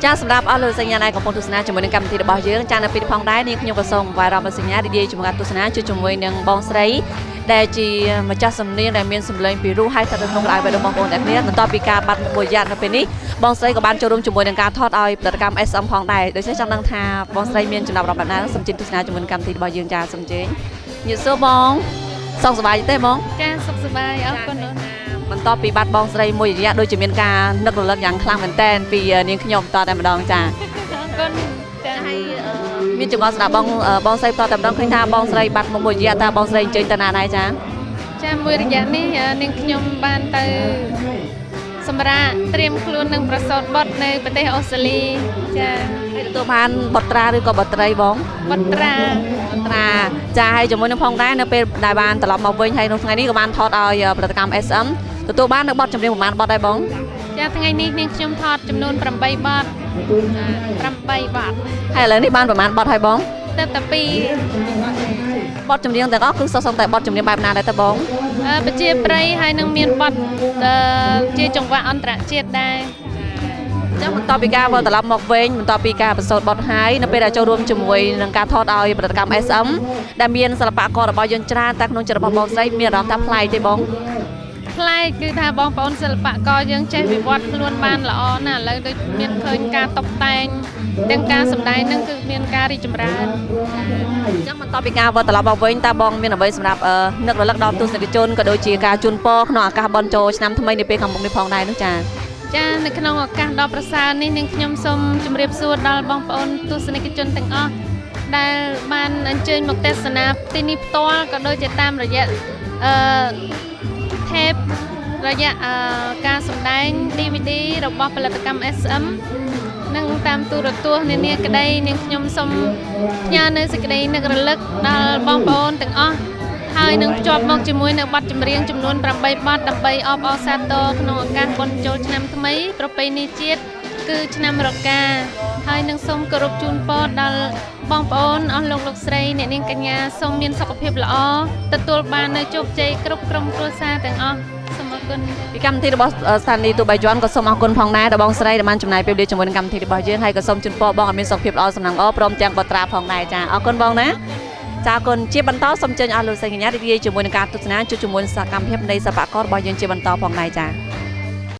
ចាសម្រាប់អស់លោកសញ្ញាដែលកំពុងទស្សនាជាមួយនឹងកម្មវិធីរបស់យើងចានៅពេលនេះផងដែរនាងខ្ញុំក៏សូមវាយរំសញ្ញារីករាយជាមួយការទស្សនាជួយជាមួយនឹងបងស្រីដែលជាម្ចាស់សំនៀងដែលមានសម្លេងពីរោះហើយស្ថិតនៅក្នុងក្តៅបេះដូងបងប្អូនទាំងគ្នាបន្ទាប់ពីការបាត់មុខមួយរយៈនៅពេលនេះបងស្រីក៏បានចូលរួមជាមួយនឹងការថតឲ្យផលិតកម្ម SM ផងដែរដូច្នេះចង់ដឹងថាបងស្រីមានចំណាប់អារម្មណ៍បែបណាសូមជិះទស្សនាជាមួយនឹងកម្មវិធីរបស់យើងចាសូមជិះញ៉ាសួរបងសុខសប្បាយទេបង ចាសុខសប្បាយអរគុណអូន បន្ទាប់ពីបាត់បងស្រីមួយរយៈដូចជាមានការនឹករលឹកយ៉ាងខ្លាំងមែនទែនពីនាងខ្ញុំតតែម្ដងចា អរគុណចា ហើយមានចង្អុលស្ដាប់បងបងស្រីតតែម្ដងឃើញថាបងស្រីបាត់មុខមួយរយៈតើបងស្រីអញ្ជើញទៅណាដែរចា ចាមួយរយៈនេះនាងខ្ញុំបានទៅសម្រាប់ត្រៀមខ្លួននឹងប្រសូតបុត្រនៅប្រទេសអូស្ត្រាលីចា ហើយទទួលបានបុត្រាឬក៏បុត្រីបង បុត្រា បុត្រាចាហើយជាមួយនឹងផងដែរនៅពេលដែលបានត្រឡប់មកវិញហើយនៅថ្ងៃនេះក៏បានថតឲ្យផលិតកម្ម SM ទទួលបាននៅបទចម្រៀងប្រហែលបទដែរបង ចាថ្ងៃនេះនាងខ្ញុំថតចំនួន8បទ8បទ ហើយឥឡូវនេះបានប្រហែលបទហើយបង ទៅតែ2 បទចម្រៀងទាំងអស់គឺសុទ្ធសឹងតែបទចម្រៀងបែបណាដែរតើបង ប្រជាប្រិយហើយនឹងមានបទជាចង្វាក់អន្តរជាតិដែរ ចឹងបន្ទាប់ពីការវិលត្រឡប់មកវិញបន្ទាប់ពីការប្រសូតបទហើយនៅពេលដែលចូលរួមជាមួយនឹងការថតឲ្យផលិតកម្ម SM ដែលមានសិល្បកររបស់យើងច្រើនតែក្នុងចិត្តរបស់បងស្រីមានអារម្មណ៍ថាប្លែកទេបង ប្លែកគឺថាបងប្អូនសិល្បករយើងចេះវិវត្តខ្លួនបានល្អណាស់ឥឡូវដូចមានឃើញការតុបតែងទាំងការសម្ដែងនឹងគឺមានការរីកចម្រើន អញ្ចឹងបន្ទាប់ពីការវិលត្រឡប់មកវិញតើបងមានអ្វីសម្រាប់នឹករលឹកដល់ទស្សនិកជនក៏ដូចជាការជូនពរក្នុងឱកាសបុណ្យចូលឆ្នាំថ្មីនាពេលខាងមុខនេះផងដែរនោះចា ចានៅក្នុងឱកាសដ៏ប្រសើរនេះនាងខ្ញុំសូមជម្រាបសួរដល់បងប្អូនទស្សនិកជនទាំងអស់ដែលបានអញ្ជើញមកទស្សនាទីនេះផ្ទាល់ក៏ដូចជាតាមរយៈអឺថេបរយៈការសម្ដែង DVD របស់ផលិតកម្ម SM និងតាមទូរទស្សន៍នានាក្តីនាងខ្ញុំសូមផ្ញើនៅសេចក្តីនឹករលឹកដល់បងប្អូនទាំងអស់ហើយនឹងភ្ជាប់មកជាមួយនៅបទចម្រៀងចំនួន8បទដើម្បីអបអរសាទរក្នុងឱកាសបុណ្យចូលឆ្នាំថ្មីប្រពៃណីជាតិគឺឆ្នាំរកាហើយនឹងសូមគោរពជូនពរដល់បងប្អូនអស់លោកលោកស្រីអ្នកនាងកញ្ញាសូមមានសុខភាពល្អទទួលបាននៅជោគជ័យគ្រប់ក្រុមគ្រួសារទាំងអស់សូមអរគុណ ពីកម្មវិធីរបស់ស្ថានីយ៍ទូបាយ័នក៏សូមអរគុណផងដែរដល់បងស្រីដែលបានចំណាយពេលវេលាជាមួយនឹងកម្មវិធីរបស់យើងហើយក៏សូមជូនពរបងឲ្យមានសុខភាពល្អសំណាងល្អព្រមទាំងបុត្រាផងដែរចាអរគុណបងណាចាអរគុណជាបន្តសូមជើញអស់លោកស្រីកញ្ញារីករាយជាមួយនឹងការទស្សនាជួបជាមួយសកម្មភាពនៃសិល្បកររបស់យើងជាបន្តផងដែរចា